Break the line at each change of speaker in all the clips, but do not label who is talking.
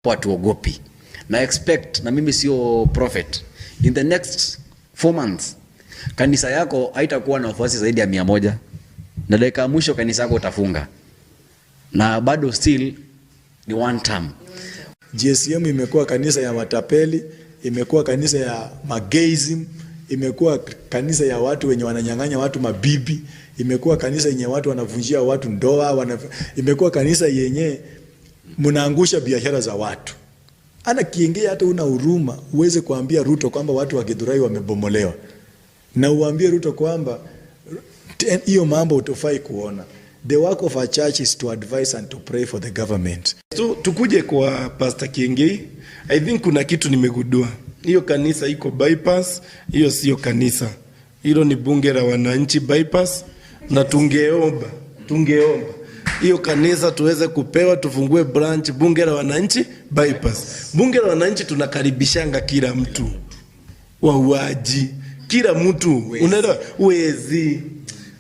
Hatuogopi na expect, na mimi sio prophet, in the next 4 months kanisa yako haitakuwa na wafuasi zaidi ya 100, na dakika ya mwisho kanisa yako utafunga na bado still ni one term.
GSM imekuwa kanisa ya matapeli, imekuwa kanisa ya magayism, imekuwa kanisa ya watu wenye wananyang'anya watu mabibi, imekuwa kanisa yenye watu wanavunjia watu ndoa, imekuwa kanisa yenye mnaangusha biashara za watu. Ana Kiengei, hata una huruma uweze kuambia Ruto kwamba watu wa Githurai wamebomolewa, na uambie Ruto kwamba hiyo mambo utofai kuona. The work of a church is to advise and to pray for the government.
So tukuje kwa Pastor Kiengei. I think kuna kitu nimegundua. Hiyo kanisa iko Bypass, hiyo sio kanisa. Hilo ni Bunge la Wananchi Bypass, na tungeomba hiyo kanisa tuweze kupewa, tufungue branch Bunge la Wananchi Bypass. Bunge la Wananchi tunakaribishanga kila mtu, wauaji, kila mtu, unaelewa, wezi,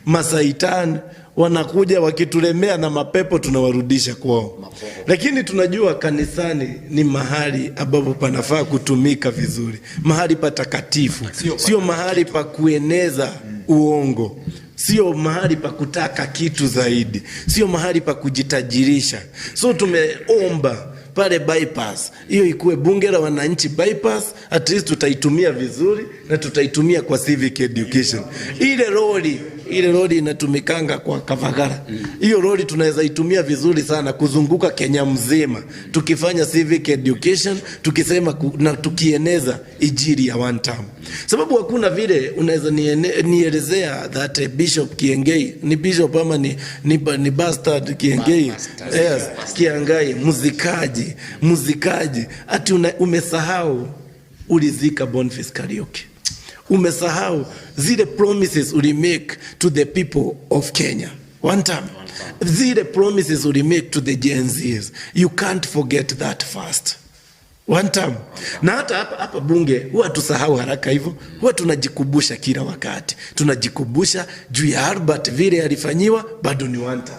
masaitani wanakuja wakitulemea na mapepo tunawarudisha kwao. Lakini tunajua kanisani ni mahali ambapo panafaa kutumika vizuri, mahali patakatifu, sio mahali pa kueneza uongo, sio mahali pa kutaka kitu zaidi, sio mahali pa kujitajirisha. So tumeomba pale Bypass hiyo ikuwe Bunge la Wananchi Bypass, at least tutaitumia vizuri na tutaitumia kwa civic education. Ile lori inatumikanga kwa Kavagara, hiyo lori tunaweza itumia vizuri sana kuzunguka Kenya mzima tukifanya civic education, tukisema na tukieneza injili ya one term, sababu hakuna vile unaweza nielezea that Bishop Kiengei ni bishop ama ni bastard Kiengei, yes, Kiangai muzikaji muzikaji, ati umesahau ulizika Boniface Kariuki, umesahau zile promises ulimake to the people of Kenya one time, zile promises ulimake to the Gen Zs, you can't forget that fast. One time. Na hata hapa hapa bunge huwa tusahau haraka hivyo, huwa tunajikumbusha kila wakati, tunajikumbusha juu ya Albert vile alifanyiwa, bado ni one time,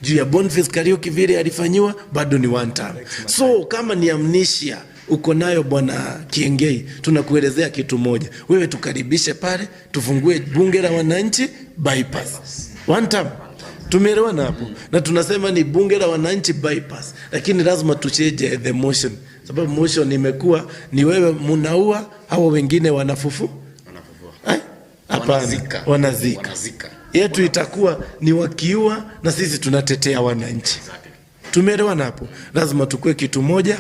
juu ya Boniface Kariuki vile alifanyiwa, bado ni one time. So kama ni amnesia uko nayo, Bwana Kiengei, tunakuelezea kitu moja, wewe tukaribishe pale, tufungue Bunge la Wananchi Bypass. One time. Tumeelewana hapo, na tunasema ni Bunge la Wananchi Bypass, lakini lazima tuchange the motion, sababu motion imekuwa ni wewe munaua, hawa wengine wanafufu. Ai, hapana,
Wanazika.
wanazika.
Wanazika.
Yetu itakuwa ni wakiua na sisi tunatetea wananchi. Tumeelewana hapo, lazima tukue kitu moja.